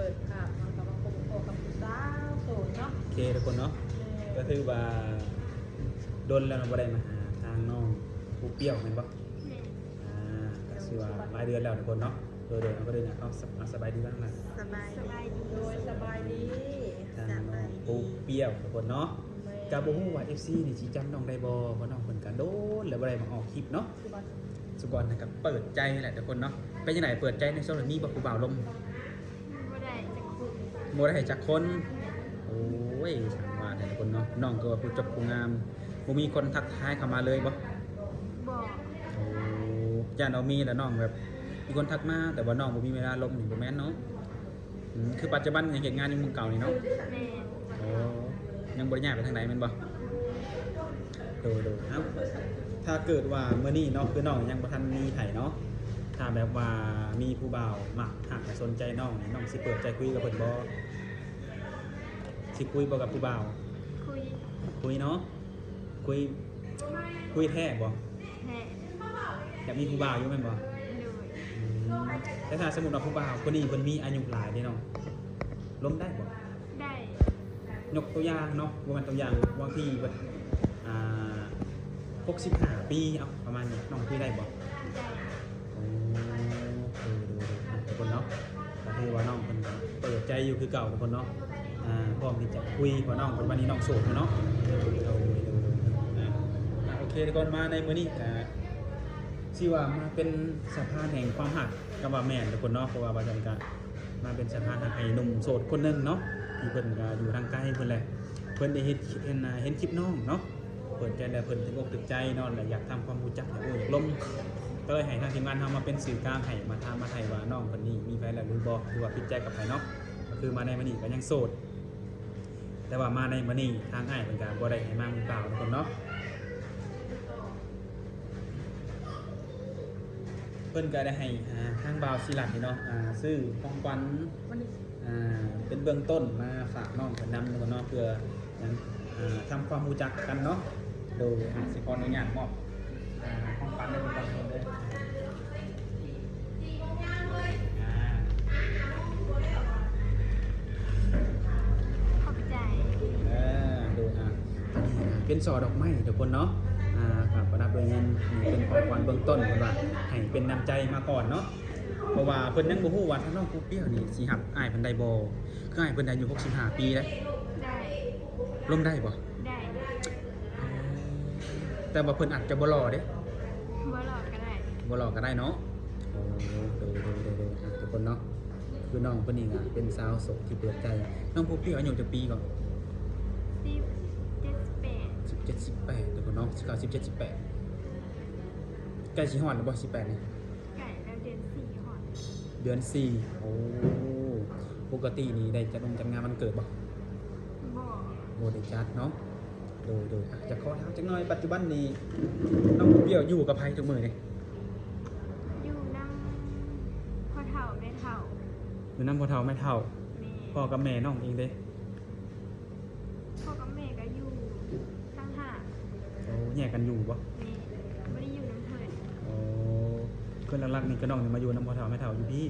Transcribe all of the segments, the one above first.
ເປີດພາບເນາະ ກໍມາພົບພໍ້ກັບຜູ້ສາວໂສດເນາະ. ໂອເຄທຸກຄົນເນາະ ແມ່ນ ກໍຖືວ່າດົນແລ້ວເນາະ ບໍ່ໄດ້ມາຫາທາງນ້ອງປູເປ້ຽວແມ່ນບໍ່? ແມ່ນ ອ່າ ກໍຖືວ່າຫຼາຍເດືອນແລ້ວທຸກຄົນເນາະ. ໂດຍໆ ເອົາ ກໍເລີຍນະ ເອົາ ສະ ເອົາ ສະບາຍດີກ່ອນນະ ສະບາຍ ສະບາຍດີ ໂດຍ ສະບາຍດີ ທາງນ້ອງປູເປ້ຽວທຸກຄົນເນາະ. ແມ່ນ ກໍບໍ່ຮູ້ວ່າເອັຟຊີນີ້ຊິຈຳນ້ອງໄດ້ບໍ່ ເພາະນ້ອງເພິ່ນກໍດົນແລ້ວບໍ່ໄດ້ມາອອກຄລິບເນາະ. ສຸກອນ ສຸກອນນະກໍເປີດໃຈແຫຼະທຸກຄົນເນາະ. ເປັນຈັ່ງໃດ ເປີດໃຈໃນຊ່ວງນີ້ ມີບໍ່ຜູ້ບ່າວລົມ? ບໍ່ໄດ້ຈັກຄົນ ບໍ່ໄດ້ຈັກຄົນ. ໂອ້ຍ ຊ່າງວ່າແທ້ທຸກຄົນເນາະ ນ້ອງກໍວ່າຜູ້ຈົບຜູ້ງາມ ບໍ່ມີຄົນທັກທາຍເຂົ້າມາເລີຍບໍ່? ບໍ່. ໂອ້ ຢ້ານວ່າມີແລ້ວນ້ອງແບບ ມີຄົນທັກມາ ແຕ່ວ່ານ້ອງບໍ່ມີເວລາລົມນີ້ ບໍ່ແມ່ນເນາະ? ອືມ ຄືປັດຈຸບັນຍັງເຮັດງານຢູ່ໝ່ອງເກົ່ານີ້ເນາະ? ແມ່ນ. ໂອ້ ຍັງບໍ່ໄດ້ຍ້າຍໄປທາງໃດແມ່ນບໍ່? ໂດຍໆ ເອົ້າ ຖ້າເກີດວ່າມື້ນີ້ເນາະ ຄືນ້ອງຍັງບໍ່ທັນມີໃຜເນາະ ຖ້າແບບວ່າມີຜູ້ບ່າວມັກຮັກ ແລະ ສົນໃຈນ້ອງນີ້ ນ້ອງຊິເປີດໃຈຄຸຍກັບເພິ່ນບໍ່? ຊິຄຸຍບໍ່ກັບຜູ້ບ່າວ? ຄຸຍ. ຄຸຍເນາະ ຄຸຍ ຄຸຍແທ້ບໍ່? ແທ້. ຢາກມີຜູ້ບ່າວຢູ່ແມ່ນບໍ່? ໂດຍ. ອືມ ແຕ່ຖ້າສົມມຸດວ່າຜູ້ບ່າວຄົນນີ້ເພິ່ນມີອາຍຸຫຼາຍເດ້ນ້ອງ ລົມໄດ້ບໍ່? ໄດ້. ຍົກຕົວຢ່າງເນາະ ບໍ່ແມ່ນຕົວຢ່າງ ບາງທີເພິ່ນ ອ່າ ຫົກສິບຫ້າປີ ເອົາ ປະມານນີ້ ນ້ອງຄຸຍໄດ້ບໍ່? ໄດ້. ໂອ້ ເອີ ໂດຍໆ ທຸກຄົນເນາະ ກໍຄືວ່ານ້ອງເພິ່ນກໍເປີດໃຈຢູ່ຄືເກົ່າທຸກຄົນເນາະ ອ່າ ພ້ອມທີ່ຈະຄຸຍ ເພາະນ້ອງປັດຈຸບັນນີ້ນ້ອງໂສດຢູ່ເນາະ. ໂດຍໆ ອ່າ ໂອເຄທຸກຄົນ ມາໃນມື້ນີ້ກໍຊິວ່າມາເປັນສະພານແຫ່ງຄວາມຮັກ ກໍວ່າແມ່ນທຸກຄົນເນາະ ເພາະວ່າວ່າຊັ້ນກໍມາເປັນສະພານຮັກໃຫ້ໜຸ່ມໂສດຄົນໜຶ່ງເນາະ ທີ່ເພິ່ນກໍຢູ່ທາງໄກພຸ້ນແຫຼະ ເພິ່ນໄດ້ເຫັນ ເຫັນ ເຫັນຄລິບນ້ອງເນາະ ເປີດໃຈແລ້ວເພິ່ນຖືກອົກຖືກໃຈເນາະ ແລະ ຢາກທຳຄວາມຮູ້ຈັກ ຢາກຮູ້ຢາກລົມ ກໍເລີຍໃຫ້ທາງທີມງານເຮົາມາເປັນສື່ກາງໃຫ້ ມາຖາມມາໄຖ່ວ່ານ້ອງເພິ່ນນີ້ມີແຟນແລ້ວຫຼືບໍ່ ຫຼືວ່າຜິດໃຈກັບໃຜເນາະ. ກໍຄືມາໃນມື້ນີ້ກໍຍັງໂສດ ແຕ່ວ່າມາໃນມື້ນີ້ທາງອ້າຍເພິ່ນກໍບໍ່ໄດ້ໃຫ້ມາມືເປົ່າເນາະ ເພິ່ນກໍໄດ້ໃຫ້ ອ່າ ທາງບ່າວສີລັດນີ້ເນາະ ອ່າ ຊື້ຂອງຂວັນ ອ່າ ເປັນເບື້ອງຕົ້ນມາຝາກນ້ອງເພິ່ນນຳເນາະ ເພື່ອ ອ່າ ທຳຄວາມຮູ້ຈັກກັນເນາະ. ໂດຍ ອ່າ ຊິຂໍອະນຸຍາດມອບ ອ່າ ຂອງຂວັນໃຫ້ເພິ່ນກ່ອນເດີ ອ່າ ຂອບໃຈ. ເອີ ໂດຍ ອ່າ ອັນນີ້ເປັນສໍ່ດອກໄມ້ທຸກຄົນເນາະ ອ່າ ກໍປະດັບດ້ວຍເງິນ ນີ້ເປັນຂອງຂວັນເບື້ອງຕົ້ນ ເພິ່ນວ່າໃຫ້ເປັນນ້ຳໃຈມາກ່ອນເນາະ ເພາະວ່າເພິ່ນຍັງບໍ່ຮູ້ວ່າທາງນ້ອງປູເປ້ຽວນີ້ຊິຮັບອ້າຍເພິ່ນໄດ້ບໍ່ ຄືອ້າຍເພິ່ນອາຍຸຫົກສິບຫ້າປີເດ້. ໄດ້. ລົມໄດ້ບໍ່? ໄດ້. ແຕ່ວ່າເພິ່ນອາດຈະບໍ່ຫຼໍ່ເດ້. ບໍ່ຫຼໍ່ກໍໄດ້. ບໍ່ຫຼໍ່ກໍໄດ້ເນາະ. ໂອ້ ໂດຍໆໆໆ ອ່ະ ທຸກຄົນເນາະ ຄືນ້ອງເພິ່ນນີ້ກໍເປັນສາວໂສດທີ່ເປີດໃຈ. ນ້ອງປູເປ້ຽວອາຍຸຈັກປີເກາະ? ສິບເຈັດ ສິບແປດ. ສິບເຈັດ ສິບແປດ ທຸກຄົນເນາະ ສິບເກົ້າ ສິບເຈັດ ສິບແປດ ໃກ້ຊິຮອດແລ້ວບໍ່ ສິບແປດນີ້? ໃກ້ແລ້ວ ເດືອນສີ່ຮອດ. ເດືອນສີ່ ໂອ້ ປົກກະຕິນີ້ໄດ້ຈັດວງຈັດງານວັນເກີດບໍ່? ບໍ່ ບໍ່ໄດ້ຈັດເນາະ. ໂດຍໆ ອ່ະ ຈະຂໍຖາມຈັກໜ່ອຍ ປັດຈຸບັນນີ້ນ້ອງເປັນວຽກຢູ່ກັບໃຜທຸກມື້ນີ້? ຢູ່ນຳພໍ່ເຖົ້າແມ່ເຖົ້າ. ຢູ່ນຳພໍ່ເຖົ້າແມ່ເຖົ້າ. ແມ່ນ. ພໍ່ກັບແມ່ນ້ອງເອງເດ້? ພໍ່ກັບແມ່ກໍຢູ່ຕ່າງຫາກ. ໂອ້ ແຍກກັນຢູ່ບໍ່? ແມ່ນ ບໍ່ໄດ້ຢູ່ນຳເພິ່ນ. ໂອ້ ຄືຫຼັກໆນີ້ກໍນ້ອງນີ້ມາຢູ່ນຳພໍ່ເຖົ້າແມ່ເຖົ້າຢູ່ພີ້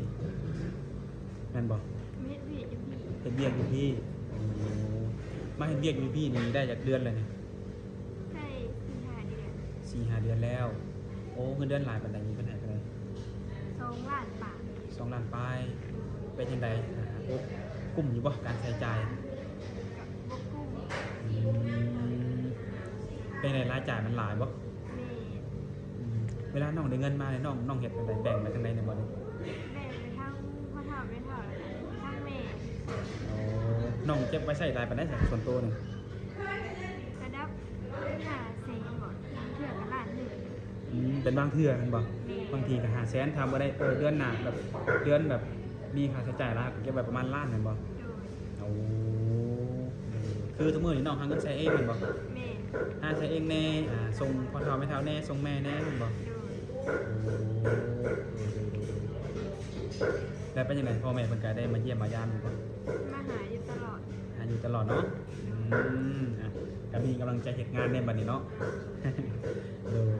ແມ່ນບໍ່? ມາເຮັດວຽກຢູ່ພີ້. ເຮັດວຽກຢູ່ພີ້. ໂອ້ ມາເຮັດວຽກຢູ່ພີ້ນີ້ໄດ້ຈັກເດືອນແລ້ວນີ້? ໄດ້ສີ່ຫ້າເດືອນ. ສີ່ຫ້າເດືອນແລ້ວ. ໂອ້ ເງິນເດືອນຫຼາຍປານໃດນີ້ ເພິ່ນໃຫ້ເທົ່າໃດ? ສອງລ້ານປາຍ. ສອງລ້ານປາຍ. ເປັນຈັ່ງໃດ ອ່າ ກຸ້ມຢູ່ບໍ່ການໃຊ້ຈ່າຍ? ບໍ່ກຸ້ມ. ອືມ ເປັນໃດ ລາຍຈ່າຍມັນຫຼາຍບໍ່? ແມ່ນ. ອືມ ເວລານ້ອງໄດ້ເງິນມານີ້ ນ້ອງ ນ້ອງເຮັດຈັ່ງໃດ ແບ່ງໄປທາງໃດແດ່ບໍ່ນີ້? ແບ່ງໄປທາງພໍ່ເຖົ້າແມ່ເຖົ້າ ແລ້ວກໍທາງແມ່. ໂອ້ ນ້ອງເກັບໄວ້ໃຊ້ຫຼາຍປານໃດຊະ ສ່ວນໂຕນີ້? ລະດັບຫ້າແສນບໍ ບາງເທື່ອກໍລ້ານໜຶ່ງ. ອືມ ເປັນບາງເທື່ອແມ່ນບໍ່? ແມ່ນ. ບາງທີກໍຫ້າແສນ ຖ້າບໍ່ໄດ້ ເອີ ເດືອນໜ້າແບບ ເດືອນແບບມີຄ່າໃຊ້ຈ່າຍຫຼາຍ ເກັບໄວ້ປະມານລ້ານແມ່ນບໍ່? ໂດຍ. ໂອ້ ຄືທຸກມື້ນີ້ນ້ອງຫາເງິນໃຊ້ເອງແມ່ນບໍ່? ແມ່ນ. ຫາໃຊ້ເອງແດ່ ອ່າ ສົ່ງພໍ່ເຖົ້າແມ່ເຖົ້າແດ່ ສົ່ງແມ່ແດ່ແມ່ນບໍ່? ໂດຍ. ໂອ້ ໂດຍໆໆໆ ແລ້ວເປັນຈັ່ງໃດ ພໍ່ແມ່ເພິ່ນກໍໄດ້ມາຢ້ຽມມາຢາມຢູ່ບໍ່? ມາຫາຢູ່ຕະຫຼອດ. ຫາຢູ່ຕະຫຼອດເນາະ. ອືມ ອ່ະ ກໍມີກຳລັງໃຈເຮັດງານແດ່ບັດນີ້ເນາະ.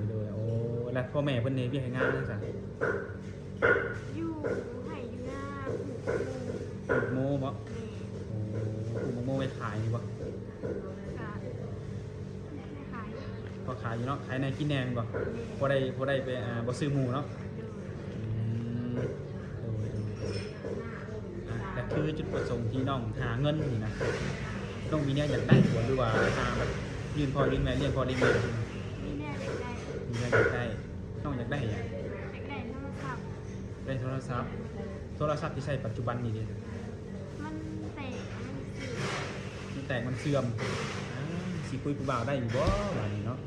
ໂດຍໆ ໂອ້ ແລ້ວພໍ່ແມ່ເພິ່ນເຮັດວຽກເຮັດງານຫຍັງຊະ? ຢູ່ໄຮ່ຢູ່ນາ ປູກ ປູກໂມບໍ? ແມ່ນ. ໂອ້ ປູກໝາກໂມໄວ້ຂາຍນີ້ບໍ? ກະ ໄດ້ຂາຍ ພໍຂາຍຢູ່ເນາະ ຂາຍແດ່ກິນແດ່ແມ່ນບໍ? ແມ່ນ. ພໍໄດ້ ພໍໄດ້ໄປ ອ່າ ບໍ່ຊື້ໝູ່ເນາະ. ໂດຍ. ອືມ ໂດຍ ໂດຍ ໂດຍ. ອ່າ ກໍຄືຈຸດປະສົງທີ່ນ້ອງຫາເງິນນີ້ນະ ນ້ອງມີແນວຢາກໄດ້ບໍ່ ຫຼືວ່າຫາແບບຍື່ນພໍ່ຍື່ນແມ່ ລ້ຽງພໍ່ລ້ຽງແມ່? ມີແນວຢາກໄດ້ ມີແນວຢາກໄດ້. ນ້ອງຢາກໄດ້ຫຍັງ? ຢາກໄດ້ໂທລະສັບ. ໄດ້ໂທລະສັບ. ໂທລະສັບທີ່ໃຊ້ປັດຈຸບັນນີ້ເດ? ມັນແຕກ ມັນເສື່ອມ. ມັນແຕກ ມັນເສື່ອມ. ອ້າ ຊິຄຸຍຜູ້ບ່າວໄດ້ຢູ່ບໍ່ບາດນີ້ເນາະ?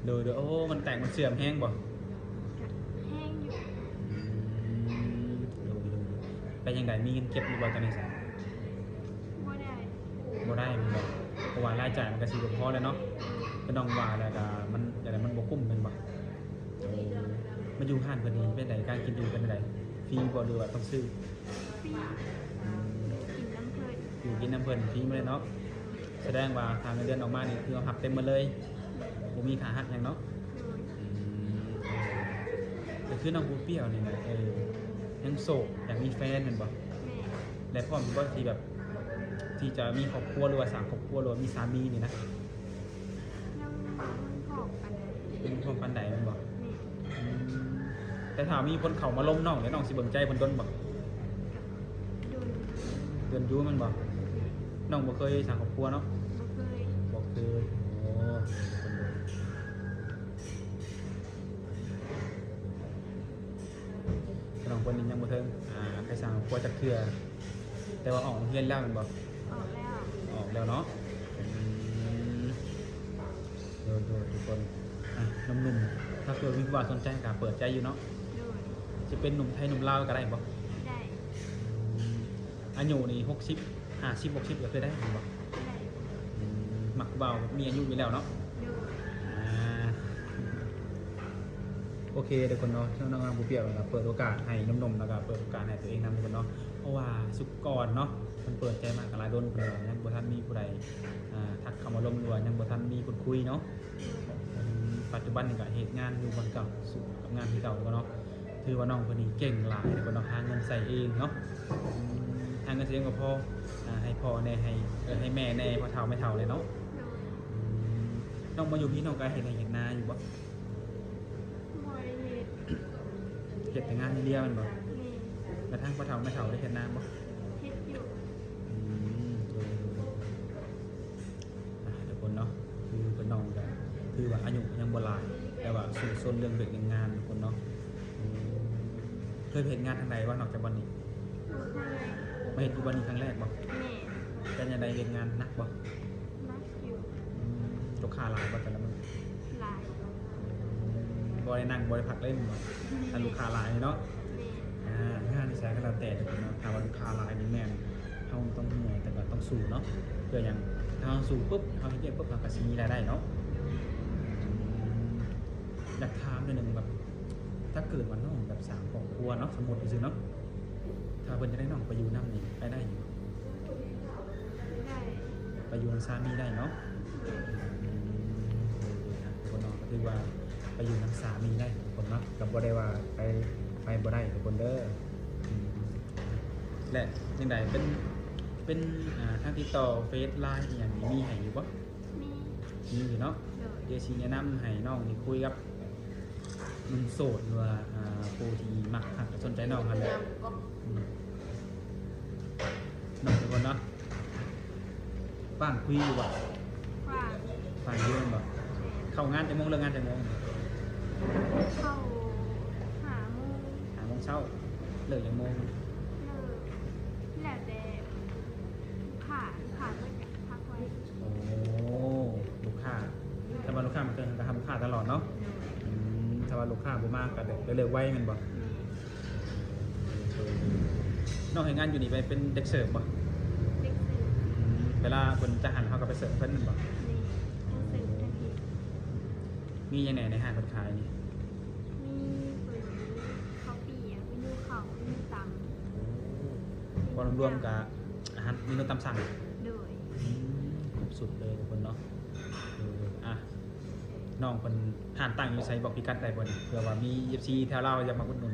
ໂດຍ ໂດຍ. ໂອ້ ມັນແຕກ ມັນເສື່ອມແຮງບໍ່? ກະແຮງຢູ່. ອືມ ໂດຍ ໂດຍ ໂດຍ. ເປັນຈັ່ງໃດ ມີເງິນເກັບຢູ່ບໍ່ຕອນນີ້ຊະ? ບໍ່ໄດ້ ບໍ່ໄດ້ແມ່ນບໍ່? ເພາະວ່າລາຍຈ່າຍມັນກໍຊິບໍ່ພໍແລ້ວເນາະ. ກໍນ້ອງວ່າແລ້ວກໍມັນ ຈັ່ງໃດ ມັນບໍ່ກຸ້ມແມ່ນບໍ່? ໂອ້ ມາຢູ່ຮ້ານເພິ່ນນີ້ເປັນໃດ? ການກິນຢູ່ເປັນໃດ? ຟຣີບໍ່ ຫຼືວ່າຕ້ອງຊື້? ຟຣີ. ອືມ ຢູ່ກິນນຳເພິ່ນ ຢູ່ກິນນຳເພິ່ນຟຣີໝົດເລີຍເນາະ. ສະແດງວ່າຄ່າເງິນເດືອນອອກມານີ້ຄືເຮົາຮັບເຕັມໝົດເລີຍ ບໍ່ມີຄ່າຫັກຫຍັງເນາະ. ໂດຍ. ອືມ ກໍຄືນ້ອງປູປຽວນີ້ນະ ເອີ ຍັງໂສດ ຢາກມີແຟນແມ່ນບໍ່? ແມ່ນ. ແລະ ພ້ອມຢູ່ບໍ່ທີ່ແບບ ທີ່ຈະມີຄອບຄົວ ຫຼືວ່າສ້າງຄອບຄົວ ຫຼືວ່າມີສາມີນີ້ນະ? ຍັງບໍ່ທັນພ້ອມປານໃດ. ຍັງບໍ່ພ້ອມປານໃດແມ່ນບໍ່? ແມ່ນ. ອືມ ແຕ່ຖ້າມີຄົນເຂົ້າມາລົມນ້ອງນີ້ ນ້ອງຊິເບິ່ງໃຈເພິ່ນດົນບໍ່? ກໍດົນ ດົນຢູ່ແມ່ນບໍ່? ແມ່ນ. ນ້ອງບໍ່ເຄີຍສ້າງຄອບຄົວເນາະ? ບໍ່ເຄີຍ ບໍ່ເຄີຍ. ໂອ້ ນ້ອງເພິ່ນນີ້ຍັງບໍ່ເຖິງ ອ່າ ເຄີຍສ້າງຄອບຄົວຈັກເທື່ອ. ແຕ່ວ່າອອກໂຮງຮຽນແລ້ວແມ່ນບໍ່? ອອກແລ້ວ ອອກແລ້ວເນາະ. ອືມ ໂດຍໆ ທຸກຄົນ. ອ່າ ໜຸ່ມໆ ຖ້າເກີດມີຜູ້ບ່າວສົນໃຈກໍເປີດໃຈຢູ່ເນາະ? ໂດຍ. ຊິເປັນໜຸ່ມໄທໜຸ່ມລາວກໍໄດ້ບໍ່? ໄດ້. ອືມ ອາຍຸນີ້ຫົກສິບ ຫ້າສິບ ຫົກສິບ ກໍຄືໄດ້ແມ່ນບໍ່? ໄດ້. ອືມ ມັກຜູ້ບ່າວມີອາຍຸຢູ່ແລ້ວເນາະ? ໂດຍ. ອ່າ ໂອເຄທຸກຄົນເນາະ ທາງນ້ອງປູປຽວກໍເປີດໂອກາດໃຫ້ໜຸ່ມໆ ແລ້ວກໍເປີດໂອກາດໃຫ້ຕົວເອງນຳທຸກຄົນເນາະ. ເພາະວ່າສຸກອນເນາະ ເພິ່ນເປີດໃຈມາກໍຫຼາຍດົນ ເພິ່ນວ່າຍັງບໍ່ທັນມີຜູ້ໃດ ອ່າ ທັກເຂົ້າມາລົມ ຫຼືວ່າຍັງບໍ່ທັນມີຄົນຄຸຍເນາະ. ອືມ ປັດຈຸບັນນີ້ກໍເຮັດງານຢູ່ບ່ອນເກົ່າ ສູ່ກັບງານທີ່ເກົ່າເນາະ. ຖືວ່ານ້ອງເພິ່ນນີ້ເກັ່ງຫຼາຍເນາະ ຫາເງິນໃຊ້ເອງເນາະ. ອືມ ຫາເງິນໃຊ້ເອງກໍພໍ ອ່າ ໃຫ້ພໍ່ແດ່ ໃຫ້ ເອີ ໃຫ້ແມ່ແດ່ ພໍ່ເຖົ້າແມ່ເຖົ້າແດ່ເນາະ. ໂດຍ. ອືມ ນ້ອງມາຢູ່ພີ້ ນ້ອງກໍເຮັດໄຮ່ເຮັດນາຢູ່ບໍ່? ບໍ່ໄດ້ເຮັດ ເຮັດແຕ່ງານຢ່າງດຽວແມ່ນບໍ່? ແມ່ນ. ແລ້ວທາງພໍ່ເຖົ້າແມ່ເຖົ້າໄດ້ເຮັດນາບໍ່? ເຮັດຢູ່. ອືມ ໂດຍ ໂດຍ ໂດຍ. ອ່າ ທຸກຄົນເນາະ ຄືເພິ່ນນ້ອງກໍຖືວ່າອາຍຸຍັງບໍ່ຫຼາຍ ແຕ່ວ່າສູ້ຊົນເລື່ອງວຽກເລື່ອງງານທຸກຄົນເນາະ. ອືມ ເຄີຍເຮັດງານທາງໃດບໍ່ນອກຈາກບ່ອນນີ້? ມາເຮັດຢູ່ບ່ອນນີ້ຄັ້ງແລກບໍ່? ແມ່ນ. ເປັນຈັ່ງໃດ ວຽກງານໜັກບໍ່? ໜັກຢູ່. ອືມ ລູກຄ້າຫຼາຍບໍ່ແຕ່ລະມື້? ຫຼາຍ. ບໍ່ໄດ້ນັ່ງບໍ່ໄດ້ພັກເລີຍແມ່ນບໍ່? ຖ້າລູກຄ້າຫຼາຍເນາະ. ແມ່ນ. ອ່າ ງານໃສກໍແລ້ວແຕ່ເນາະ ຖ້າວ່າລູກຄ້າຫຼາຍນີ້ແມ່ນ ເຮົາຕ້ອງເມື່ອຍ ແຕ່ກໍຕ້ອງສູ້ເນາະ. ເພື່ອຫຍັງ? ຖ້າເຮົາສູ້ປຶບ ເຮົາເຮັດວຽກປຶບ ເຮົາກໍຊິມີລາຍໄດ້ເນາະ. ໂດຍ. ອືມ ຢາກຖາມໜ້ອຍໜຶ່ງ ແບບ ຖ້າເກີດວ່ານ້ອງແບບສ້າງຄອບຄົວເນາະ ສົມມຸດຊື່ໆເນາະ ຖ້າເພິ່ນຢາກໄດ້ນ້ອງໄປຢູ່ນຳນີ້ ໄປໄດ້ຢູ່? ໄດ້. ໄປຢູ່ນຳສາມີໄດ້ເນາະ? ອືມ ໂດຍໆ ອ່ະ ຄົນນ້ອງກໍຖືວ່າໄປຢູ່ນຳສາມີໄດ້ທຸກຄົນເນາະ ກໍບໍ່ໄດ້ວ່າໄປ ໄປບໍ່ໄດ້ທຸກຄົນເດີ. ອືມ ແລະ ຈັ່ງໃດ ເປັນ ເປັນ ອ່າ ທາງຕິດຕໍ່ເຟສ ລາຍ ອີ່ຫຍັງນີ້ ມີໃຫ້ຢູ່ບໍ່? ມີ ມີຢູ່ເນາະ. ໂດຍ. ດຽວຊິແນະນຳໃຫ້ນ້ອງນີ້ຄຸຍກັບໜຸ່ມໂສດ ຫຼືວ່າ ອ່າ ຜູ້ທີ່ມັກຮັກ ແລະ ສົນໃຈນ້ອງຫັ້ນແຫຼະ. ອືມ ເນາະ ທຸກຄົນເນາະ. ວ່າງຄຸຍຢູ່ບໍ່? ວ່າງ. ວ່າງຢູ່ແມ່ນບໍ່? ແມ່ນ. ເຂົ້າງານຈັກໂມງ ເລີກງານຈັກໂມງ? ເຂົ້າຫ້າໂມງ. ຫ້າໂມງເຊົ້າ. ເລີກຈັກໂມງ? ເລີກ ແລ້ວແຕ່ລູກຄ້າ ລູກຄ້າເພິ່ນກໍພັກໄວ. ໂອ້ ລູກຄ້າ ຖ້າວ່າລູກຄ້າມາເຖິງກໍຮັບລູກຄ້າຕະຫຼອດເນາະ? ໂດຍ. ອືມ ຖ້າວ່າລູກຄ້າບໍ່ມາກໍໄດ້ເລີກໄວແມ່ນບໍ່? ແມ່ນ. ນ້ອງເຮັດງານຢູ່ນີ້ໄປເປັນເດັກເສີບບໍ່? ເດັກເສີບ. ອືມ ເວລາເພິ່ນຈະຫັນເຮົາກໍໄປເສີບເພິ່ນແມ່ນບໍ່? ແມ່ນ ທັງເສີບທັງເຮັດ. ມີຫຍັງແດ່ໃນຮ້ານເພິ່ນຂາຍນີ້? ມີເປີດ ມີເຂົ້າປຽກ ມີໜູເຂົ້າ ມີໜູຕຳ. ໂອ້ ພໍລວມໆກໍອາຫານ ເມນູຕາມສັ່ງ. ໂດຍ. ອືມ ຄົບສຸດເລີຍທຸກຄົນເນາະ. ເອີ ອ່ະ ນ້ອງເພິ່ນຮ້ານຕັ້ງຢູ່ໃສ ບອກພິກັດໄດ້ບໍ່ນີ້ ເພື່ອວ່າມີເອັຟຊີແຖວລາວຢາກມາອຸດໜູນ?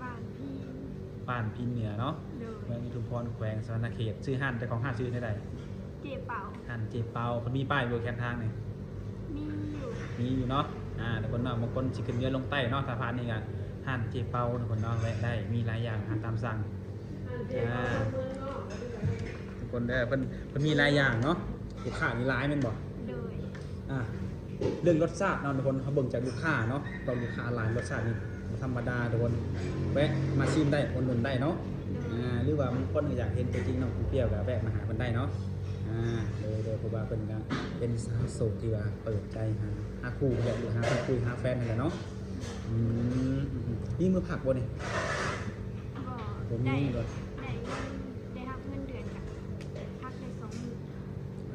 ບ້ານພີ ບ້ານພີນເໜືອເນາະ ໂດຍ ເມືອງອຸທຸມພອນ ແຂວງສະຫວັນນະເຂດ. ຊື່ຮ້ານ ເຈົ້າຂອງຮ້ານຊື່ແນວໃດ? ເຈເປົາ. ຮ້ານເຈເປົາ. ເພິ່ນມີປ້າຍຢູ່ແຄມທາງນີ້? ມີຢູ່. ມີຢູ່ເນາະ. ອ່າ ທຸກຄົນເນາະ ບາງຄົນຊິຂຶ້ນເໜືອລົງໃຕ້ເນາະ ຖ້າຜ່ານນີ້ກໍຮ້ານເຈເປົາ ທຸກຄົນເນາະ ແວະໄດ້ ມີຫຼາຍຢ່າງອາຫານຕາມສັ່ງ. ອ່າ ທຸກຄົນເດີ ເພິ່ນ ເພິ່ນມີຫຼາຍຢ່າງເນາະ. ລູກຄ້ານີ້ຫຼາຍແມ່ນບໍ່? ໂດຍ. ອ່າ ເລື່ອງລົດຊາດເນາະ ທຸກຄົນ ເຮົາເບິ່ງຈາກລູກຄ້າເນາະ ເບິ່ງລູກຄ້າຫຼາຍ ລົດຊາດນີ້ບໍ່ທຳມະດາ ທຸກຄົນ ແວະມາຊີມໄດ້ ອຸດໜູນໄດ້ເນາະ. ໂດຍ. ອ່າ ຫຼືວ່າບາງຄົນກໍຢາກເຫັນຕົວຈິງນ້ອງປູປຽວ ກໍແວະມາຫາເພິ່ນໄດ້ເນາະ. ອ່າ ໂດຍ ໂດຍ ເພາະວ່າເພິ່ນກໍເປັນສາວໂສດທີ່ວ່າເປີດໃຈຫາ ຫາຄູ່ແຫຼະ ຫຼືຫາຄົນຄຸຍ ຫາແຟນຫັ້ນແຫຼະເນາະ. ອືມ ອືມ ມີມື້ພັກບໍ່ນີ້? ບໍ່ ບໍ່ມີ. ໄດ້ ບໍ່ ໄດ້ເງິນ ໄດ້ຮັບເງິນເດືອນກະພັກໄດ້ສອງມື້.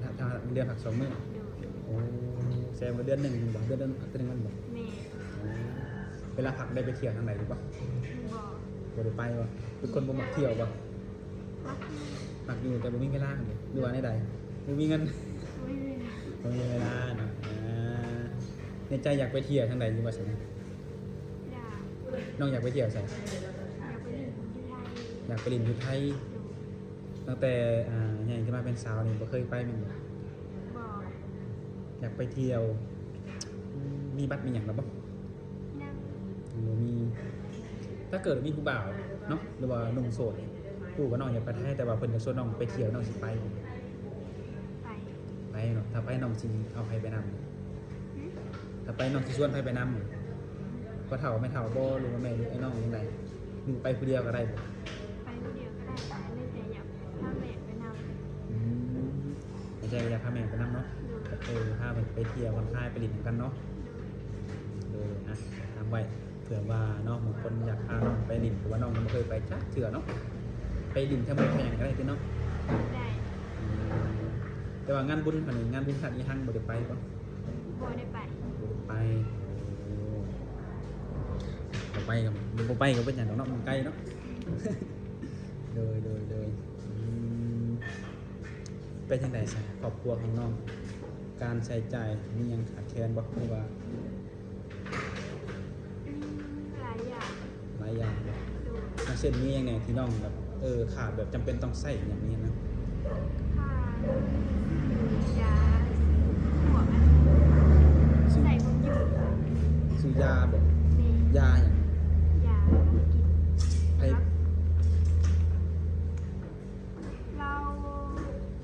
ຖ້າ ຖ້າເດືອນພັກສອງມື້. ໂດຍ. ໂອ້ ແສດງວ່າເດືອນໜຶ່ງແມ່ນບໍ່? ເດືອນ ເດືອນພັກເທື່ອໜຶ່ງແມ່ນບໍ່? ແມ່ນ. ໂອ້ ເວລາພັກໄດ້ໄປທ່ຽວທາງໃດຢູ່ບໍ່? ບໍ່ ບໍ່ໄດ້ໄປບໍ່? ເປັນຄົນບໍ່ມັກທ່ຽວບໍ່? ມັກຢູ່ ມັກຢູ່ ແຕ່ບໍ່ມີເວລາ ຫຼືວ່າແນວໃດ? ບໍ່ມີເງິນ. ບໍ່ມີເວລາ ບໍ່ມີເວລາເນາະ. ອ່າ ໃນໃຈຢາກໄປທ່ຽວທາງໃດຢູ່ບໍ່ຊັ້ນ? ຢາກ ນ້ອງຢາກໄປທ່ຽວໃສ? ຢາກໄປຫຼິ້ນຢູ່ໄທ. ຢາກໄປຫຼິ້ນຢູ່ໄທ. ໂດຍ. ຕັ້ງແຕ່ ອ່າ ໃຫຍ່ຂຶ້ນມາເປັນສາວນີ້ບໍ່ເຄີຍໄປແມ່ນບໍ່? ບໍ່. ຢາກໄປທ່ຽວ. ອືມ ມີບັດມີຫຍັງແລ້ວບໍ່? ຍັງ ຍັງບໍ່ມີ. ຖ້າເກີດວ່າມີຜູ້ບ່າວເນາະ ຫຼືວ່າໜຸ່ມໂສດ ຮູ້ວ່ານ້ອງຢາກໄປໄທ ແຕ່ວ່າເພິ່ນຢາກຊວນນ້ອງໄປທ່ຽວ ນ້ອງຊິໄປບໍ່? ໄປ. ໄປເນາະ. ຖ້າໄປນ້ອງຊິເອົາໃຜໄປນຳ? ຫື? ຖ້າໄປນ້ອງຊິຊວນໃຜໄປນຳ? ພໍ່ເຖົ້າແມ່ເຖົ້າບໍ່ ຫຼືວ່າແມ່ ຫຼືອ້າຍນ້ອງຈັ່ງໃດ? ຫຼືໄປຜູ້ດຽວກໍໄດ້ບໍ່? ໄປຜູ້ດຽວກໍໄດ້ ແຕ່ແລ້ວແຕ່ຢາກພາແມ່ໄປນຳ. ອືມ ໃນໃຈກໍຢາກພາແມ່ໄປນຳເນາະ. ໂດຍ. ເອີ ພາເພິ່ນໄປທ່ຽວຜ່ອນຄາຍ ໄປຫຼິ້ນນຳກັນເນາະ. ໂດຍ. ໂດຍ ອ່ະ ຕາມໄວ້ ເພື່ອວ່າເນາະ ບາງຄົນຢາກພານ້ອງໄປຫຼິ້ນ ເພາະວ່ານ້ອງຍັງບໍ່ເຄີຍໄປຈັກເທື່ອເນາະ. ໄປຫຼິ້ນແຖວເມືອງໄທຫຍັງກໍໄດ້ຕິເນາະ? ໄດ້. ອືມ ແຕ່ວ່າງານບຸນຫັ້ນນີ້ ງານບຸນທາດອີຮັງບໍ່ໄດ້ໄປບໍ່? ບໍ່ໄດ້ໄປ. ບໍ່ໄດ້ໄປ. ໂອ້ ບໍ່ໄປກໍ ບໍ່ໄປກໍເປັນຫຍັງດອກເນາະ ມັນໄກເນາະ. ໂດຍ ໂດຍ ໂດຍ. ອືມ ເປັນຈັ່ງໃດຊະ ຄອບຄົວຂອງນ້ອງ ການໃຊ້ຈ່າຍມີຫຍັງຂາດແຄນບໍ່ ຫຼືວ່າ? ມີຫຼາຍຢ່າງ. ຫຼາຍຢ່າງບໍ່? ໂດຍ. ອາ ເຊັ່ນມີຫຍັງແດ່ທີ່ນ້ອງແບບ ເອີ ຂາດແບບຈຳເປັນຕ້ອງໃຊ້ຫຍັງນີ້ນະ? ຄ່າຊື້ຢາ ຊື້ພວກອັນ ຊື້ ໃສ່ບ່ອນຢູ່ ຊື້ຢາບໍ່? ແມ່ນ. ຢາຫຍັງ? ຢາກິນ. ໃຜ ລາວ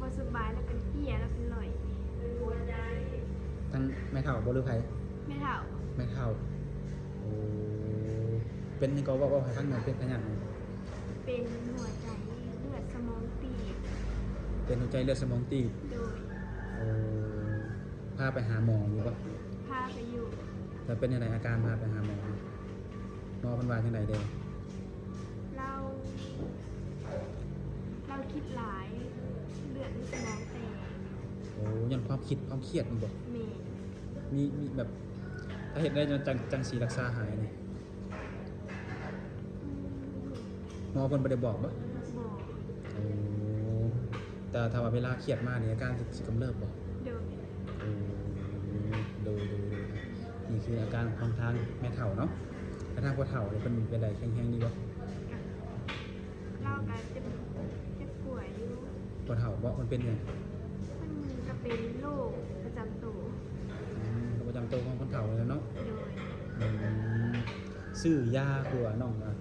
ບໍ່ສະບາຍ ລາວເປັນເພຍ ລາວເປັນຫຼ້ອຍ. ທັງແມ່ເຖົ້າບໍ່ ຫຼືໃຜ? ແມ່ເຖົ້າ. ແມ່ເຖົ້າ. ໂອ້ ເປັນຫຍັງກໍເວົ້າ ເວົ້າໃຫ້ຟັງໜ່ອຍ ເປັນພະຍາດຫຍັງ? ເປັນຫົວໃຈເລືອດສະໝອງຕີບ. ເປັນຫົວໃຈເລືອດສະໝອງຕີບ. ໂດຍ. ໂອ້ ພາໄປຫາໝໍຢູ່ບໍ່? ພາໄປຢູ່. ແລ້ວເປັນຈັ່ງໃດອາການ ພາໄປຫາໝໍ? ໝໍເພິ່ນວ່າຈັ່ງໃດແດ່? ລາວ ລາວຄິດຫຼາຍ ເລືອດໃນສະໝອງແຕກ. ໂອ້ ຍ້ອນຄວາມຄິດ ຄວາມຄຽດນີ້ບໍ່? ແມ່ນ. ມີ ມີແບບ ຖ້າເຮັດໄດ້ຈັ່ງ ຈັ່ງຊິລັກສາຫາຍນີ້ ອືມ ໝໍເພິ່ນບໍ່ໄດ້ບອກບໍ່? ບໍ່. ໂອ້ ແຕ່ຖ້າວ່າເວລາຄຽດມານີ້ ອາການຊິ ຊິກຳເລີບບໍ່? ໂດຍ. ໂອ້ ໂດຍ ໂດຍ ໂດຍ. ນີ້ຄືອາການຂອງທາງແມ່ເຖົ້າເນາະ. ແລ້ວທາງພໍ່ເຖົ້ານີ້ເພິ່ນເປັນໃດ ແຂງແຮງດີບໍ່? ລາວກໍເຈັບ ເຈັບປ່ວຍຢູ່. ພໍ່ເຖົ້າບໍ່? ເພິ່ນເປັນຫຍັງ? ເພິ່ນກໍເປັນໂລກປະຈຳໂຕ. ອືມ ໂລກປະຈຳໂຕຂອງຄົນເຖົ້ານີ້ແຫຼະເນາະ. ໂດຍ. ອືມ ຊື້ຢາ ຄືວ່ານ້ອງ ອ່າ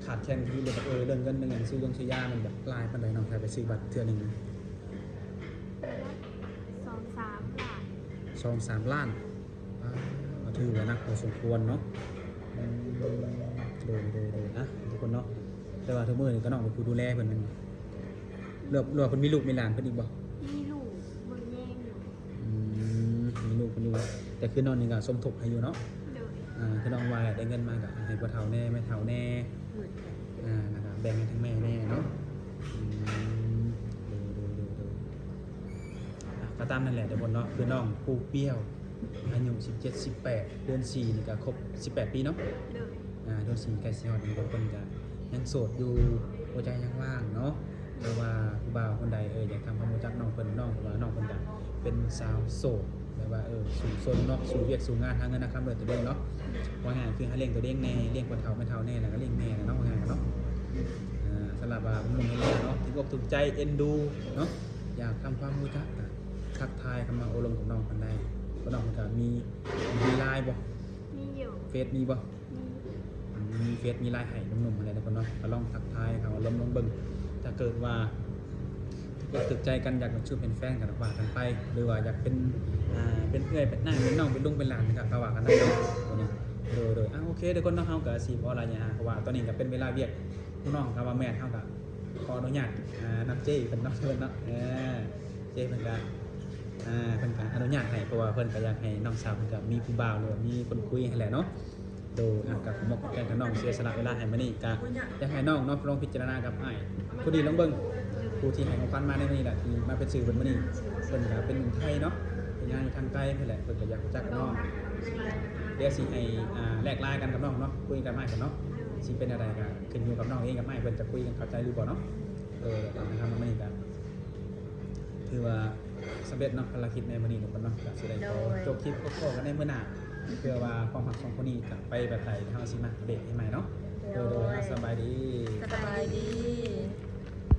ຂາດແຄນທີ່ເລື່ອງ ເອີ ເລື່ອງເງິນເລື່ອງຫຍັງ ຊື້ຢົງຊື້ຢາ ມັນແບບຫຼາຍປານໃດນ້ອງ ຖ້າໄປຊື້ບັດເທື່ອໜຶ່ງ? ສອງສາມລ້ານ. ສອງສາມລ້ານ. ອ່າ ຖືວ່າໜັກພໍສົມຄວນເນາະ. ອືມ ໂດຍ ໂດຍ ໂດຍ. ອ່ະ ທຸກຄົນເນາະ ແຕ່ວ່າທຸກມື້ນີ້ກໍນ້ອງເປັນຜູ້ດູແລເພິ່ນແມ່ນບໍ່? ຫຼືວ່າ ຫຼືວ່າເພິ່ນມີລູກມີຫຼານເພິ່ນອີກບໍ່? ມີລູກເບິ່ງແຍງຢູ່. ອືມ ມີລູກເພິ່ນຢູ່ ແຕ່ຄືນ້ອງນີ້ກໍສົມທົບໃຫ້ຢູ່ເນາະ. ໂດຍ. ອ່າ ຄືນ້ອງວ່າແຫຼະ ໄດ້ເງິນມາກໍໃຫ້ພໍ່ເຖົ້າແດ່ ແມ່ເຖົ້າແດ່. ໝົດແລ້ວ. ອ່າ ແລ້ວກໍແບ່ງໃຫ້ທາງແມ່ແດ່ເນາະ. ອືມ ໂດຍ ໂດຍ ໂດຍ ໂດຍ. ອ່ະ ກໍຕາມນັ້ນແຫຼະທຸກຄົນເນາະ ຄືນ້ອງປູປຽວ ອາຍຸສິບເຈັດ ສິບແປດ ເດືອນສີ່ນີ້ກໍຄົບສິບແປດປີເນາະ. ໂດຍ. ອ່າ ເດືອນສີ່ໃກ້ຊິຮອດນີ້ ເພິ່ນກໍຍັງໂສດຢູ່ ຫົວໃຈຍັງວ່າງເນາະ. ແຕ່ວ່າຜູ້ບ່າວຄົນໃດ ເອີ ຢາກທຳຄວາມຮູ້ຈັກນ້ອງເພິ່ນ ນ້ອງ ເພາະວ່ານ້ອງເພິ່ນກໍເປັນສາວໂສດ ແບບວ່າ ເອີ ສູ້ຊົນເນາະ ສູ້ວຽກສູ້ງານ ຫາເງິນຫາຄຳດ້ວຍຕົວເອງເນາະ. ເວົ້າງ່າຍຄືຫາລ້ຽງຕົວເອງແດ່ ລ້ຽງພໍ່ເຖົ້າແມ່ເຖົ້າແດ່ ແລ້ວກໍລ້ຽງແມ່ແຫຼະເນາະ ວ່າງ່າຍເນາະ. ຖືກໃຈເອັນດູເນາະ ຢາກທຳຄວາມຮູ້ຈັກ ກະທັກທາຍເຂົ້າມາໂອ້ລົມກັບນ້ອງເພິ່ນໄດ້. ນ້ອງເພິ່ນກະມີ ມີ LINE ບໍ່? ມີຢູ່. ເຟສມີບໍ່? ມີ. ອືມ ມີເຟສມີ LINE ໃຫ້ໜຸ່ມໆ ຫັ້ນແຫຼະທຸກຄົນເນາະ. ກະລອງທັກທາຍເຂົ້າມາໂອ້ລົມເບິ່ງ. ຖ້າເກີດວ່າຖືກອົກຖືກໃຈກັນ ຢາກເປັນຊູ້ເປັນແຟນກັນ ວ່າກັນໄປ ຫຼືວ່າຢາກເປັນ ອ່າ ເປັນເອື້ອຍເປັນນ້າເປັນນ້ອງເປັນລຸງເປັນຫຼານ ກະ ກະວ່າກັນໄດ້ເນາະ. ໂດຍ ໂດຍ ໂດຍ. ອ່າ ໂອເຄ ທຸກຄົນເນາະ ເຮົາກະຊິບໍ່ຫຼາຍຍາ ເພາະວ່າຕອນນີ້ກະເປັນເວລາວຽກ ນ້ອງ ຖ້າວ່າແມ່ນ ເຮົາກະຂໍອະນຸຍາດ ອ່າ ນຳເຈ້ເພິ່ນເນາະ ເພິ່ນເນາະ. ເອີ ເຈ້ເພິ່ນກະ ອ່າ ເພິ່ນກະອະນຸຍາດໃຫ້ ເພາະວ່າເພິ່ນກະຢາກໃຫ້ນ້ອງສາວເພິ່ນກະມີຜູ້ບ່າວ ຫຼືວ່າມີຄົນຄຸຍຫັ້ນແຫຼະເນາະ. ໂດຍ ອ່າ ກະຂໍຂອບໃຈກັບນ້ອງເສຍສະຫຼະເວລາໃຫ້ມື້ນີ້ ກະຢາກໃຫ້ນ້ອງເນາະ ລອງພິຈາລະນາກັບອ້າຍຜູ້ນີ້ລອງເບິ່ງ ຜູ້ທີ່ໃຫ້ຂອງຂວັນມາໃນມື້ນີ້ລະ ທີ່ມາເປັນສື່ເພິ່ນມື້ນີ້. ເພິ່ນກະເປັນໜຸ່ມໄທເນາະ ເຮັດງານຢູ່ທາງໄກພຸ້ນແຫຼະ ເພິ່ນກະຢາກຮູ້ຈັກນ້ອງ. ດຽວຊິໃຫ້ ອ່າ ແລກລາຍກັນກັບນ້ອງເນາະ ຄຸຍກັບອ້າຍເພິ່ນເນາະ. ຊິເປັນແນວໃດກະຂຶ້ນຢູ່ກັບນ້ອງເອງກັບອ້າຍເພິ່ນຈະຄຸຍກັນເຂົ້າໃຈຫຼືບໍ່ເນາະ. ເອີ ຕາມນັ້ນເນາະ ມື້ນີ້ກະຖືວ່າສຳເລັດເນາະ ພາລະກິດໃນມື້ນີ້ທຸກຄົນເນາະ. ກະຊິໄດ້ຂໍ ໂດຍ ຈົບຄລິບ ພໍ້ກັນໃນມື້ໜ້າ ເພື່ອວ່າຄວາມຮັກສອງຄົນນີ້ຈະໄປແບບໃດ ເຮົາຊິມາອັບເດດໃຫ້ໃໝ່ເນາະ. ໂດຍ ໂດຍ ໂດຍ ສະບາຍດີ. ສະບາຍດີ.